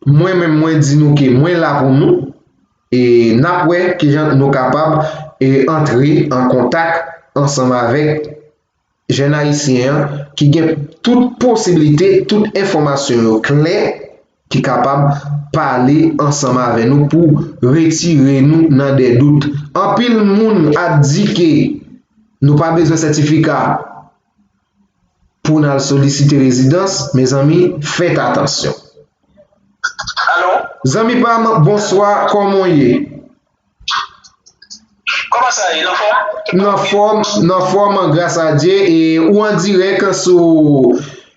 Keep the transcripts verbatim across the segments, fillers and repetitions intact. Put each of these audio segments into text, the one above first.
mwen menm mwen di nou ke mwen la pou nou, e n ap wè kijan nou kapab e antre an kontak ansanm avèk jèn ayisyen an ki gen tout posiblite, tout enfòmasyon yo klè, ki kapab pale ansanm avè nou pou retire nou nan de dout. Anpil moun ap di ke nou pa bezwen sètifika pou n al solisite rezidans, mezanmi, fèt atansyon. Alo? Zanmi pa m, bonswa, kòman w ye? Kòman sa ye? Nan fòm? Nan fòm, nan fòm, gras a Dye, e ou an dirèk sou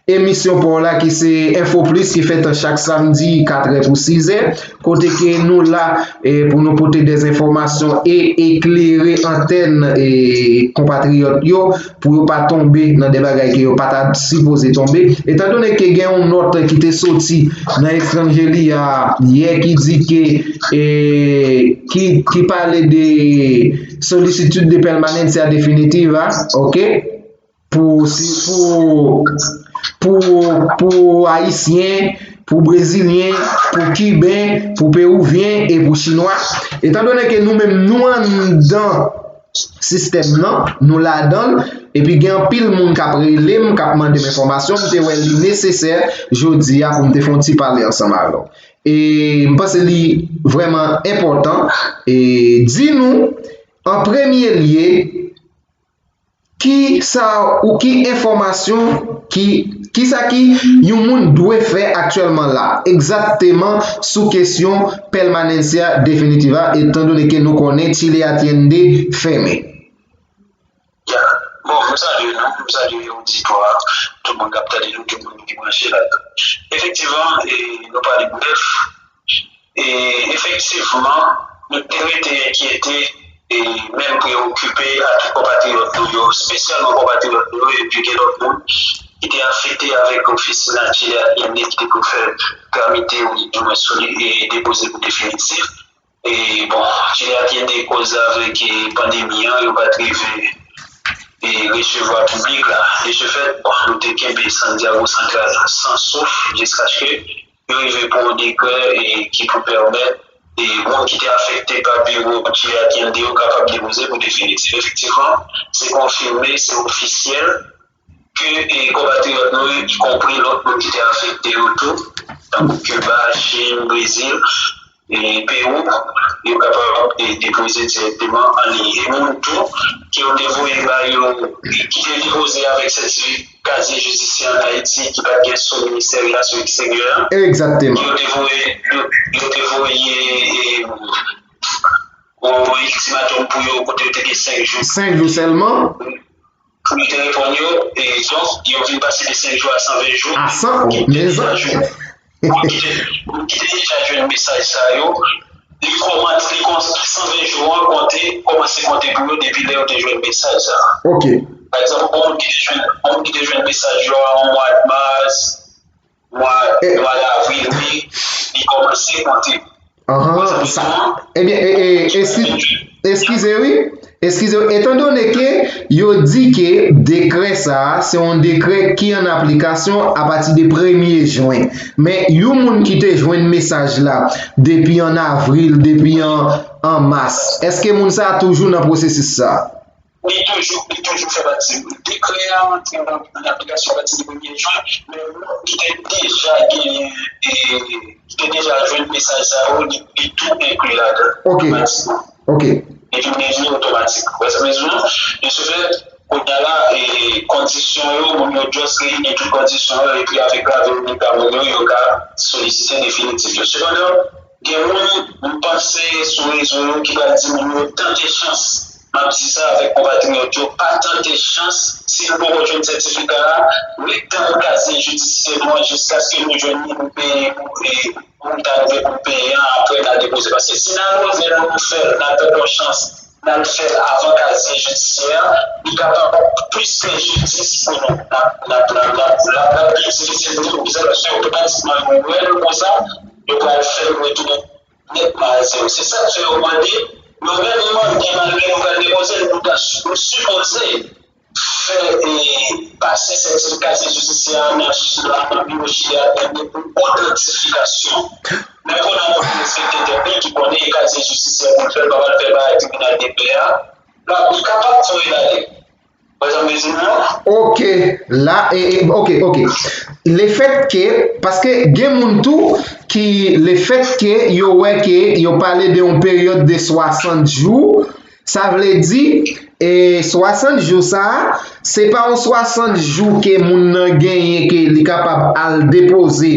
emisyon pa w la ki se Info Plus ki fèt chak samdi katrè pou sizè, kote ke nou la e, pou nou pote de enfòmasyon e eklere antèn e konpatriyòt yo pou yo pa tonbe nan de bagay ke yo pa ta sipoze tonbe. Etandone ke gen yon nòt ki te soti nan Estranjeli a yè ki di ke e, ki, ki pale de solicitude de permanencia definitiva, ok? Pou, si, pou, pou, pou Ayisyen, pou Brezilyen, pou Kiben, pou Pewouvyen e pou Chinwa. Etandone ke nou menm nou anndan sistèm nan, nou ladan l, epi gen anpil moun k ap rele m, k ap mande m enfòmasyon, m te wè li nesesè jodi a pou m te fè yon ti pale ansanm avè w. E m panse li vrèman enpòtan. E di nou, an premye lye, ki sa ou ki enfòmasyon ki ki sa ki yon moun dwe fè aktyèlman la egzakteman sou kesyon permanencia definitiva, etandone ke nou konnen Chile Atiende fèmen? Ya. Bon, m salye nou, m salye oditwa, tout moun k ap tande nou, tout moun ki branche la. Efektivman, e, nou pale pou nèf. E, efektivman, nou te rete enkyete e menm preokipe ak konpatriyòt nou yo, espesyalman konpatriyòt nou yo, epi gen lòt moun ki te afekte avèk ofis Chile Atiende ki te pou fè tramite ou di mwen soli e depoze pou definitif. E bon, Chile Atiende koz avèk e pandemi an, yo pa t rive e resevwa piblik la. De ce fait, bon, nou te kenbe Santiago Central san souf jiskaske yo rive pran yon dekrè e ki pou pèmèt e moun ki te afekte pa biwo Chile Atiende yo kapab depoze pou definitif. Efektivman, se konfime, se ofisyèl ke e konpatriyòt nou yo, ikonpri lòt moun ki te afekte yo tou, tankou Kiba, Chin, Brezil, e Pewou, yo kapab e depoze dirèkteman an liy. E moun tou ke yo te voye ba yo, ki te depoze avèk sètifika kazye jidisyè an Ayiti ki pa t gen sou Ministè Relasyon Eksteryè a, Egzakteman. yo te voye, yo, yo te voye e, yon iltimatòm pou yo kote yo te gen senk jou. Senk jou sèlman? Pou yo te reponn yo, e donk, yo vin pase de senk jou a san ven jou. A san? Ki te deja Mezanmi. Jwenn, moun ki te, moun ki te deja jwenn mesaj sa yo, li kòmanse, li kòmanse san ven jou an konte, kòmanse konte pou yo depi lè yo te jwenn mesaj sa. Ok. Pa egzanp, yon moun ki te jwenn, yon moun ki te jwenn mesaj yo an mwa mas, mwa, mwa davril, me, li kòmanse konte. Ahan, sa, ebyen, e, e, eski, eskize wi, eskize wi, etandone ke yo di ke dekrè sa a se yon dekrè ki an aplikasyon apati de premye jen, men yon moun ki te jwenn mesaj la depi an avril, depi an, an mas, èske moun sa a toujou nan pwosesis sa a? Li toujou, li toujou fè pati. Dekrè a antre nan, nan aplikasyon apati de premye jen, men moun ki te deja genyen, e, ki te deja jwenn mesaj sa yo, li, li tou enkli ladan. Ok. Otomatikman. Ok. Li vin devni otomatik. Ou wè sa m di w? De ce fait, kounye a la, e, kondisyon yo, moun yo just reyini tout kondisyon yo, epi avèk la Veronica moun yo, yo ka solisite definitif yo. Sepandan, gen moun, m panse sou rezo yo ki pral di moun yo tante chans. M ap di sa avèk konpatriyòt yo, pa tante chans. Si nou poko jwenn sètifika a, ret tann kazye jidisyè nou an jiskaske nou jwenn li, nou peye pou, e, pou nou ta rive pou nou peye an, apre n al depoze. Paske si n al revè nou, nou fè l, n al pèdi yon chans, n al fè l avan kazye jidisyè a, li kapab plis prejidis pou nou. N ap, n ap, n ap, n ap, n ap, n ap pi difisil pou nou. Poukisa? Paske otomatikman yo wè nou konsa, yo pral fè nou retounen nètman a zewo. Se sa k fè yo mande, yo menm mande, malgre nou pral depoze l, nou ta, nou sipoze fè e pase sètifika kazye jidisye a nan nan biwo chili a pou otantifikasyon. Men konnen moun ki respekte tèt li, ki konnen e kazye jidisye pou l fè l, pa pral fè bagay tribinal de pè a, li kapab fè yon rele ale. Ou wè sa m vle di la? Ok, la, e, e, ok, ok. Lefèt ke, paske gen moun tou ki, lefèt ke yo wè ke yo pale de yon peryòd de swasant jou, sa vle di, e, swasant jou sa a, se pa yon swasant jou ke moun nan genyen ke li kapab al depoze,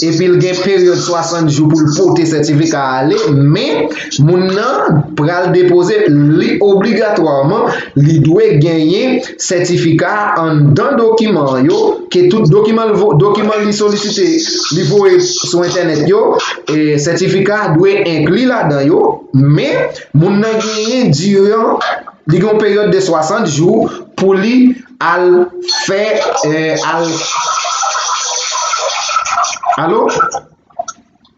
epi l gen peryòd swasant jou pou l pote sètifika a ale, men moun nan pral depoze, li obligatwaman, li dwe genyen sètifika a anndan dokiman yo, ke tout dokiman l vo-, dokiman li solisite, li voye sou entènèt yo, e sètifika a dwe enkli ladan yo, men moun nan genyen diran, li gen yon peryòd de swasant jou pou li al fè, e, al, alo?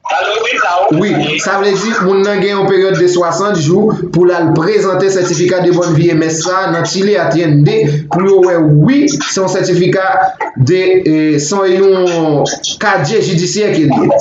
Alo, wi, la, wi. Wi, sa vle di moun nan gen yon peryòd de swasant jou pou l al prezante sètifika de bonne vie M S sa a nan Chile Atiende pou yo wè wi, se yon sètifika de, e, se yon kazye jidisyè ke l ye.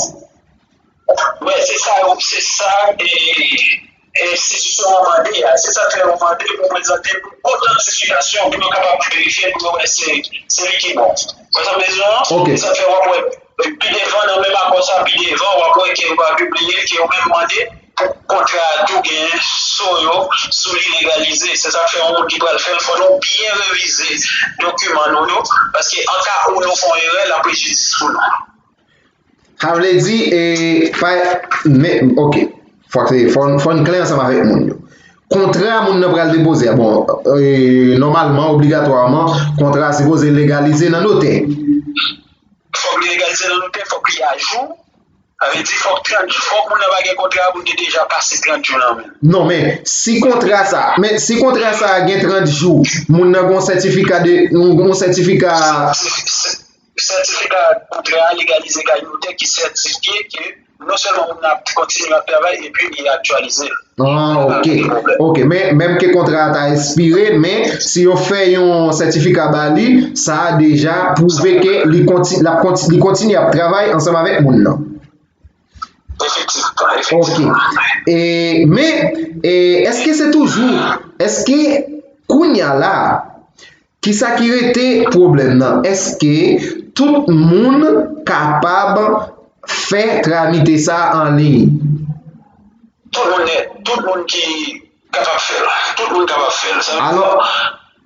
Wi, se sa, se sa, e, enstitisyon an mande a. Se sa k fè yo mande pou prezante otantifikasyon pou yo kapab verifye, pou yo wè se, se li ki bon. Ou wè sa m vle di w lan? Ok. Se sa k fè w ap wè, e, pi devan, nan menm akò sa, pi devan, w ap wè ke yo va pibliye, ke yo menm mande pou kontra a tou gen so yo sou li legalize. Se sa k fè yon moun ki pral fè l, fò nou byen revize dokiman nou yo, paske an ka ou nou fè yon erè, l ap prejidis pou nou. Sa vle di, e, pa, men, ok. Fòk se, fò, fò n klè ansanm avèk moun yo. Kontra moun nan pral depoze a, bon, e, nòmalman, obligatwaman, kontra a sipoze legalize nan notè. Fòk li legalize nan notè, fòk li ajou. Sa vle di, fòk trant jou, fòk moun nan pa gen kontra a pou l te deja pase trant jou nan men l. Non, men si kontra sa, men si kontra sa a gen trant jou, moun nan gen yon sètifika de, yon, yon sètifika. Sètifika kontra a legalize kay notè ki sètifye ke non sèlman moun nan ap kontinye ap travay epi li aktyalize l. Ah, ok. Ok, men menm ke kontra a ta ekspire, men si yo fè yon sètifika ba li, sa a deja pwouve ke li konti-, l ap konti-, li kontinye ap travay ansanm avèk moun nan. Efektivman, efektivman. Ok. E, men, e, èske se toujou, èske kounye a la, kisa ki rete pwoblèm nan? Èske tout moun kapab fè tramite sa an liy? Tout moun nèt, tout moun ki kapab fè l. Tout moun kapab fè l. Sa vle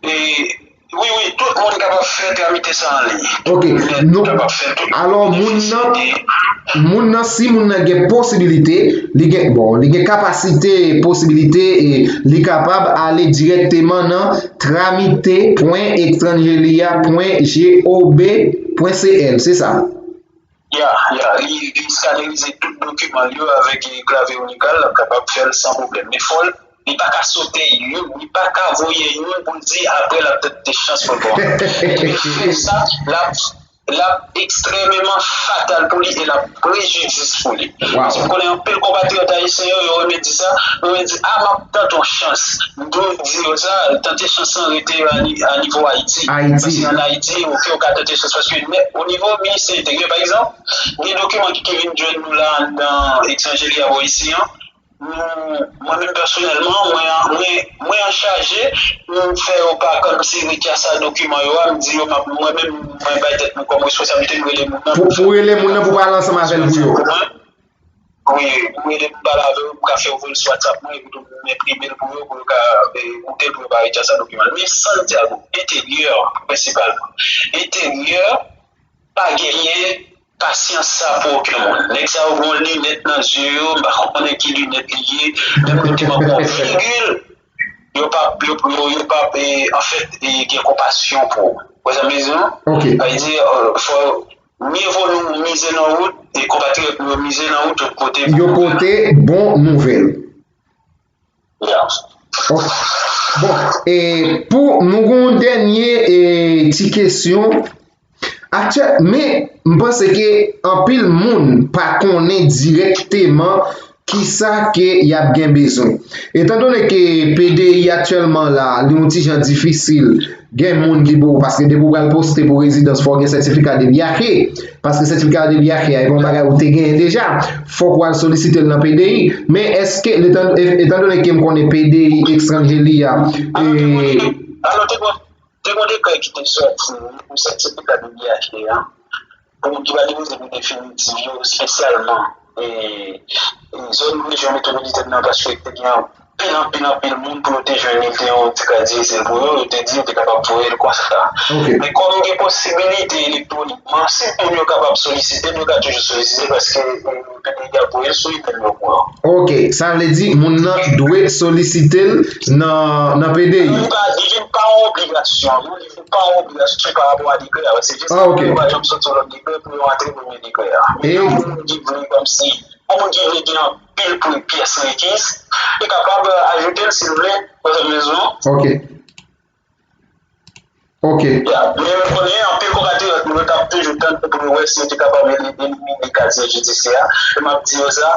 di, e, wi, wi, tout moun kapab fè tramite sa an liy. Ok. Tout moun nèt kapab fè l. Alò, moun nan, moun nan, si moun nan gen posibilite, li gen, bon, li gen kapasite, posibilite, e li kapab ale dirèkteman nan tramite pwen etranjelia pwen gob pwen C L, se sa? Ya, ya, li, li skanerize tout dokiman l yo avèk, e, klavye Unicall, l ap kapab fè l san pwoblèm. Men fò l, li pa ka sote youn, li pa ka voye youn pou l di apre l ap tante chans pou l bon. Li fè sa, l ap, l ap ekstrèmeman fatal pou li e l ap prejidis pou li. Wow. Paske m konnen anpil konpatriyòt ayisyen yo, yo renmen di sa, yo renmen di, "A, m ap tante yon chans." M toujou di yo sa, tante chans lan rete a ni-, a nivo Ayiti. Ayiti. Paske ann Ayiti, ok, ou ka tante chans. Paske nè-, o nivo ministè enteryè, pa egzanp, gen dokiman ki, ki vin jwenn nou la anndan etranjeri a bò isi an. Nou, mwen menm pèsonèlman, mwen, mwen, mwen anchaje, m fè yo pa kòmsi retya sa dokiman yo a, m di yo, m ap, mwen menm, mwen bay tèt mwen kòm responsablite, m rele moun nan. Pou, pou rele moun nan pou pale ansanm avè l pou yo. Wi, ou rele m pale avè w, m ka fè w voye l sou WhatsApp mwen, epi tou m enprime l pou yo, pou yo ka, e, goute l, pou yo pa retya sa dokiman. Men Santiago, enteryè, prensipalman. Enteryè, pa genyen pasyans sa pou okenn moun. Nèg sa yo gen yon linèt nan zye yo, m pa konnen ki linèt li ye, menm kote m ap yon vigil, yo pa, yo, yo, yo pa, e, anfèt, e, gen konpasyon pou ou. Ou wè sa m vle di w? Ok. Sa vle di, e, fò, mye vo nou mize nan wout, e konpatriyòt nou yo mize nan wout, yo pote bon nouvèl. Yo pote bon nouvèl. Ya. Ok. Bon, e pou nou gen yon dènye, e, ti kesyon. Aktyèl, men m panse ke anpil moun pa konnen dirèkteman kisa ke y ap gen bezwen. Etandone ke P D I aktyèlman la, li yon ti jan difisil, gen moun ki pou, paske depi w pral poste pou rezidans, fò w gen sètifika de viaje, paske sètifika de viaje a, e pa yon bagay ou te genyen deja, fòk w al solisite l nan P D I, men èske, letan, e- etandone ke m konnen P D I Estranje li a, e, Alò, te gon, te gon dekrè ki te sòti pou sètifika de viaje a, pou moun ki pa depoze pou definitif yo, espesyalman e, e zòn rejyon metwopolitèn nan, paske te gen anpil, anpil, anpil moun pou yo te jwenn li, te yon ti kad difisil pou yo, yo te di yo te kapab voye l konsa. Men kòm gen posibilite elektwonikman, si moun yo kapab solisite l, yo ka toujou solisite, paske e, P D I ap voye l sou imèl yo pou yo. Ok, sa vle di moun nan dwe solisite l nan, nan P D I. Li pa, li vin pa yon obligasyon, non, li vin pa yon obligasyon pa rapò a dekrè a, paske jis yo pa janm sòti yon lòt dekrè pou yo antre premye dekrè a. Men yon moun ki vle kòmsi, yon moun ki vle gen anpil pou pyès rekiz, li kapab ajoute l si l vle, pa bezwen. Ok. Ok. Ya, men m konnen anpil konpatriyòt nou yo t ap toujou tann pou yo wè si yo te kapab eli- elimine kazye jidisyè a. E m ap di yo sa,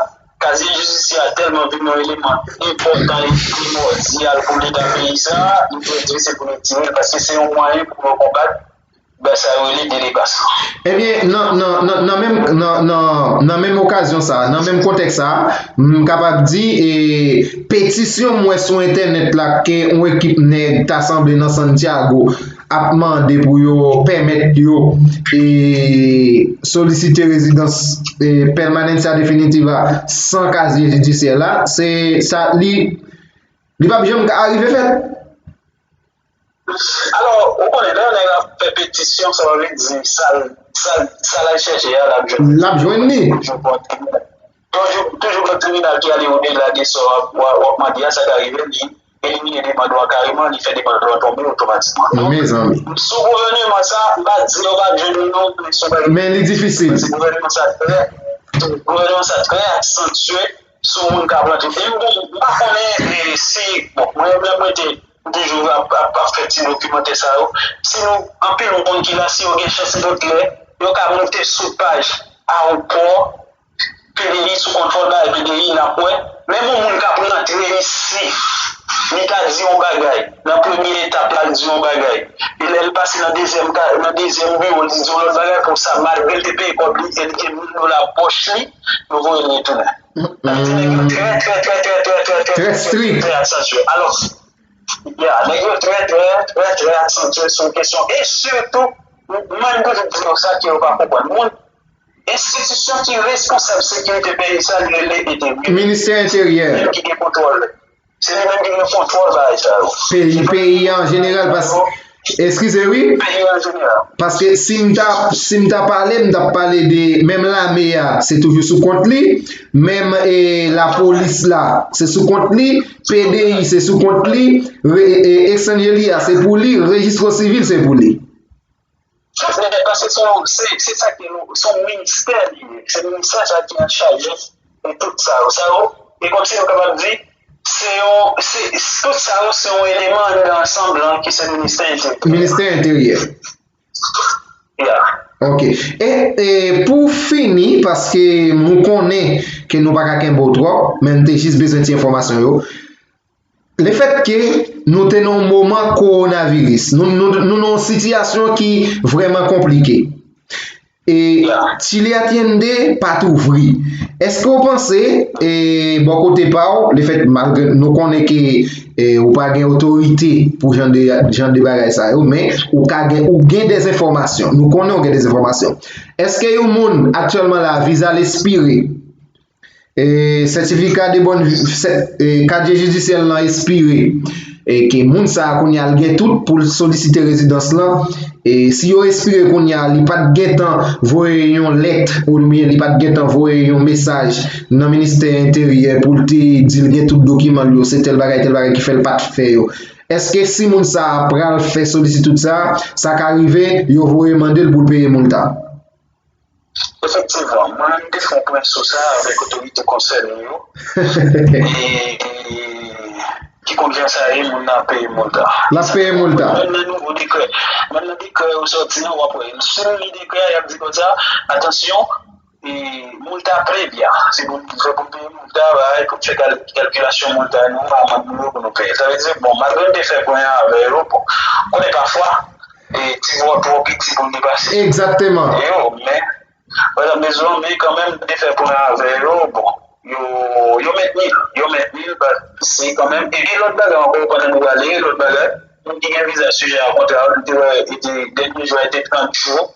kazye jidisyè a tèlman vin yon eleman enpòtan e primòdyal pou leta peyi sa a, li trè difisil pou yo tire l, paske se yon mwayen pou yo konbat bagay sa yo rele delekasyon. Ebyen, nan, nan, nan, nan menm, nan, nan, nan menm okazyon sa a, nan menm kontèks sa a, m kapab di, e, petisyon m wè sou entènèt la ke yon ekip nèg ta sanble nan Santiago ap mande pou yo pèmèt yo, e, solisite rezidans, e, permanencia definitiva san kazye jidisyè la, se sa, li, li p ap janm ka rive fèt. Alò, ou konnen, lè yon nèg ap fè petisyon, sa vle di sa l, sa l, sa l al chèche a, l ap jwenn. L ap jwenn li. Toujou pran tribinal. Toujou, toujou pran tribinal ki ale odela de sa w ap, w ap, w ap mande a, sa ka rive li elimine demann ou an kareman, li fè demann ou an tonbe otomatikman. Donk, mezanmi, sou gouvènman sa, m pa di yo p ap jwenn li non, men se yon bagay. Men li difisil. Paske gouvènman sa trè, gouvènman sa trè aksantye sou moun k ap rantre. E m, bon, m pa konnen, e, si, bon, mwen menm, lè mwen te m toujou ap, ap, ap fè ti dokimantè sa yo. Si nou, anpil moun konn ki la, si yo gen chans, nenpòt lè, yo ka moute sou paj awopò, P D I sou kontwòl bagay P D I, n ap wè. Menm yon moun k ap rantre isi, li ka di yon bagay. Nan premye etap la, li di yon bagay. E lè l pase nan dezyèm ka, nan dezyèm biwo, li di yon lòt bagay. Konsa, malgre l te peye kòb li e li gen mil dola pòch li, yo voye l retounen. Sa vle di nèg yo trè, trè, trè, trè, trè, trè, trè, trè, trè, trè, trè aksantye. Alò, Ya, nèg yo trè, trè, trè, trè aksantye sou kesyon. E sitou, mwen m toujou di yo sa ke yo pa konprann. Moun, enstitisyon ki responsab sekirite peyi sa, li rele Enteryè. Ministè Enteryè. Se li menm ki gen kontwòl. Se li menm ki gen kontwòl bagay sa yo. Peyi, peyi an jeneral, paske, eskize wi. Peyi an jeneral. Paske si m ta, si m ta pale, m t ap pale de menm lame a, se toujou sou kont li. Menm, e, lapolis la, se sou kont li. P D I, se sou kont li. Re, e, Estranje li a, se pou li. Rejistro sivil, se pou li. Paske se yon, se, se sa ki, se yon ministè li ye. Se ministè sa ki an chaj de tout sa yo. Sa yo, e kòmsi nou kapab di, se yon, se, tout sa yo, se yon eleman anndan ansanm lan ki se ministè enteryè. Ministè enteryè. Ya. Ok. E, e pou fini, paske nou konnen ke nou pa ka kenbe w twòp, men m te jis bezwen ti enfòmasyon yo. Lefètke nou te nan yon moman kowonaviris, nou, nou, nou nan yon sitiyasyon ki vrèman konplike. E Chile Atiende pa t ouvri. Èske w panse, e, bò kote pa w, lefèt, malgre nou konnen ke, e, ou pa gen otorite pou jan de, jan de bagay sa yo, men ou ka gen, ou gen de enfòmasyon. Nou konnen ou gen de enfòmasyon. Èske yon moun aktyèlman la, viza l espire, e, sètifika de bòn, sè, e, kadye jidisyè l lan espire, e, ke moun sa a kounye a l gen tout pou l solisite rezidans lan, e, si yo espire kounye a li pa t gentan voye yon lèt oubyen li pa t gentan voye yon mesaj nan ministè enteryè pou l te di l gen tout dokiman l yo, se tèl bagay, tèl bagay ki fè l pa t fè yo. Èske si moun sa a pral fè solisitid sa a, sa ka rive yo voye mande l pou l peye moulta? Efektivman, mwen menm m te fè yon pwen sou sa avèk otorite konsène yo. E ki konn jan sa ye, moun nan ap peye moulta. L ap peye moulta. Menm nan nouvo dekrè, menm nan dekrè yo sòti an, w ap wè. Si w li dekrè a, y ap di konsa, atansyon, e, moulta prevya. Se pou, se pou peye moulta, bagay, pou fè kal-, kalkilasyon moulta nou, amann nou yo pou nou peye. Sa vle di, bon, malgre m te fè pwen avè yo, bon, konnen pafwa, e, ti vò twò piti pou m te pase. Egzakteman. E yo, men, pa egzanp, mezon, men kanmenm, m te fè pwen avè yo, bon, yo, yo mentni l, yo mentni l, ba, se kanmenm, e gen lòt bagay ankò, pandan nou pale, lòt bagay, moun ki gen viza sijè a kontra, nou te wè, e te, dènye jou a, e te trant jou,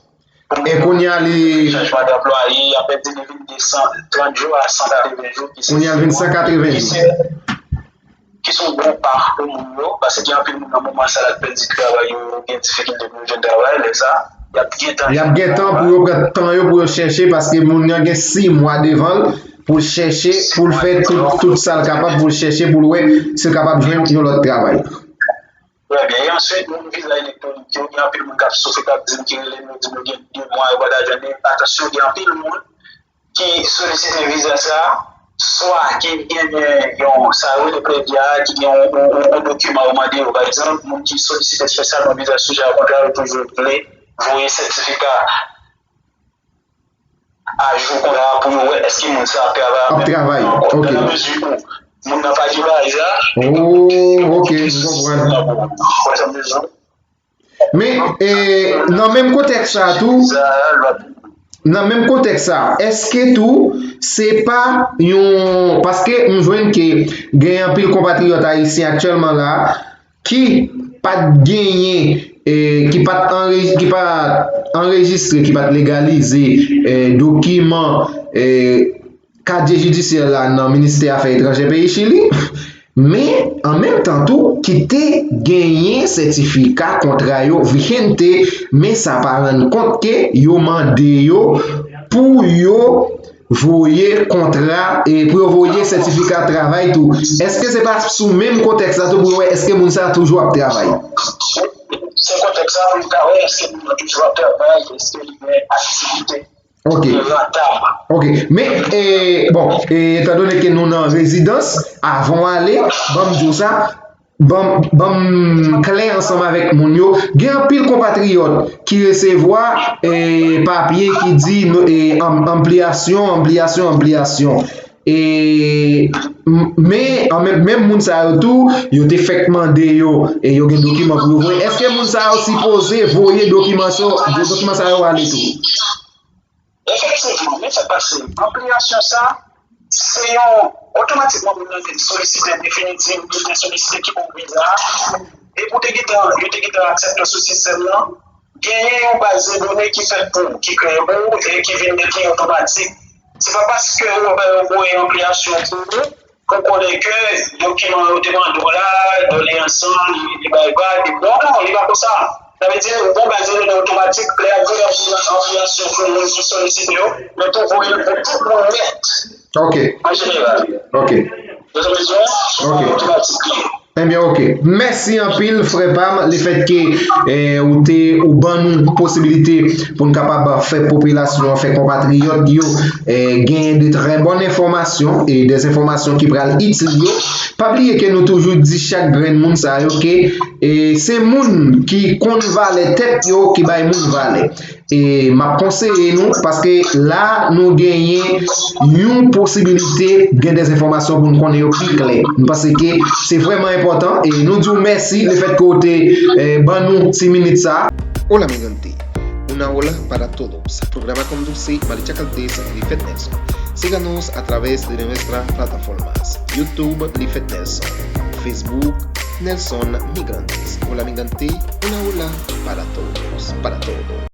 E kounye a li. Chanjman danplwaye, y ap pèdi li vin de san, trant jou a san katreven jou, ki se. Kounye a l vin san katreven jou. Ki se, ki se yon gwo pa pou moun yo, paske gen anpil moun nan moman sa la k pèdi travay yo, yo gen difikilte pou yo jwenn travay, lè sa, y ap gen tan. Y ap gen tan pou yo pran tan yo pou yo chèche, paske moun nan gen sis mwa devan l pou l chèche, pou l fè tout, tout sa l kapab pou l chèche, pou l wè si l kapab jwenn yon lòt travay. Trè byen. E answit, moun viza elektwonik yo, gen anpil moun k ap soufri, k ap di m, ki rele m, yo di m yo gen de mwa, yo pa ta jwenn li. Atansyon, gen anpil moun ki solisite viza sa a, swa ki genyen yon, sa yo rele prevya, ki gen yon, yon, yon, yon dokiman yo mande yo. Pa egzanp, moun ki solisite espesyalman viza sijè a kontra, yo toujou vle voye sètifika ajou kontra a pou yo wè èske moun sa ap travay. Ap travay, ok. Nan mezi ou moun nan pa gen bagay sa. Oh, ok, m konprann. Men, e, nan menm kontèks sa a tou, nan menm kontèks sa a, èske tou, se pa yon, paske m jwenn ke gen anpil konpatriyòt ayisyen aktyèlman la, ki pa t genyen, e, ki pa t anre-, ki pa t anrejistre, ki pa t legalize, e, dokiman, e, kazye jidisyè la nan Ministè Afè Etranjè peyi Chili. Men, an menm tan tou, ki te genyen sètifika kontra yo vigente, men sa pa rann kont ke yo mande yo pou yo voye kontra, e pou yo voye sètifika travay tou. Èske se pa sou menm kontèks la tou pou yo wè èske moun sa a toujou ap travay? Se kontèks la pou nou ka wè èske moun nan toujou ap travay, èske li gen aktivite, ok, ki rantab. Ok. Men, e, bon, e, etandone ke nou nan rezidans, avan w ale, ban m di w sa, ban, ban m klè ansanm avèk moun yo. Gen anpil konpatriyòt ki resevwa, e, papye ki di nou, e, anm-, anpliyasyon, anpliyasyon, anpliyasyon. E, m-, men, an menm, menm moun sa yo tou, yo te fèk mande yo, e yo gen dokiman pou yo voye. Èske moun sa yo sipoze voye dokiman sa, dokiman sa yo ale tou? Efektivman, men sa k pase, anpliyasyon sa, se yon, otomatikman moun nan vin solisite an definitiv, li vin solisite ki bon viza, e pou te gentan, yo te gentan aksepte sou sistèm nan, genyen yon baz de done ki fèt pou ou, ki kreye pou ou, e ki vin dekri otomatik. Se pa paske ou wè yo voye anpliyasyon pou ou, pou konnen ke dokiman yo te mande w la, doleans lan, li, li bay vag, li, non, non, li pa konsa. Sa vle di, ou gon baz de done otomatik, lè y ap voye anpliyasyon pou moun ki solisite yo, yo tou voye l pou tout moun nèt. Ok. An jeneral. Ok. Yo tou bezwen, ok, otomatik li ye. Ebyen, ok. Mèsi anpil, frè pa m, lefètke, eh, ou te, ou ban nou posibilite pou n kapab fè popilasyon an, fè konpatriyòt yo, eh, genyen de trè bòn enfòmasyon e de enfòmasyon ki pral itil yo. Pa bliye ke nou toujou di chak grenn moun sa yo ke, eh, se moun ki konn valè tèt yo ki bay moun valè. E m ap konseye nou, paske la nou genyen yon posibilite gen de enfòmasyon pou n konnen yo pi klè. M panse ke se vrèman enpòtan e nou di w mèsi lefètke w te, eh, ban nou ti minit sa. Hola mi gente, una ola para todos. Programa conduce Maricha Caldes Lifet Nelson. Síganos a través de nuestras plataformas YouTube Lifet Nelson, Facebook Nelson Migrantes. Hola mi gente, una ola para todos, para todos.